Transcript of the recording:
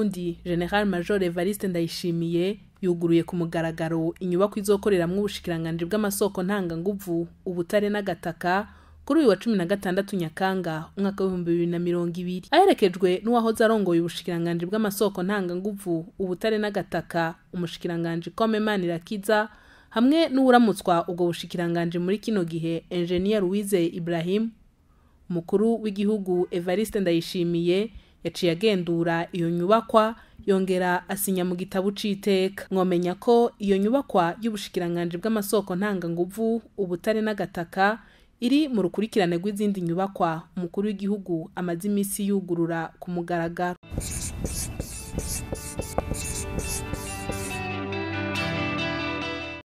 Burundi General Major Evariste Ndayishimiye yuguruye ku mugaragaro inyubako izokoreramwo ubushikiranganji bw'amasoko ntanganguvu, ubutare n'agataka kuri uyu wa 16 Nyakanga umwaka w'ibihumbi 2020, aherekejwe n'uwahoze arongoye ubushikiranganji bw'amasoko ntanganguvu, ubutare n'agataka, umushikiranganji Kome Manirakiza, hamwe n'uwuramutswa ubwo bushikiranganji muri kino gihe Engineer Louise Ibrahim. Umukuru w'igihugu Evariste Ndayishimiye yaciye agendura iyo nyubakwa, yongera asinya mu gitabo c'iteka. Mwomenya ko iyo nyubakwa y'ubushikiranganji bw'amasoko ntanganguvu, ubutare n'agataka iri mu rukurikirane rw'izindi nyubakwa umukuru w'igihugu amaze imisi yugurura ku mugaragaro.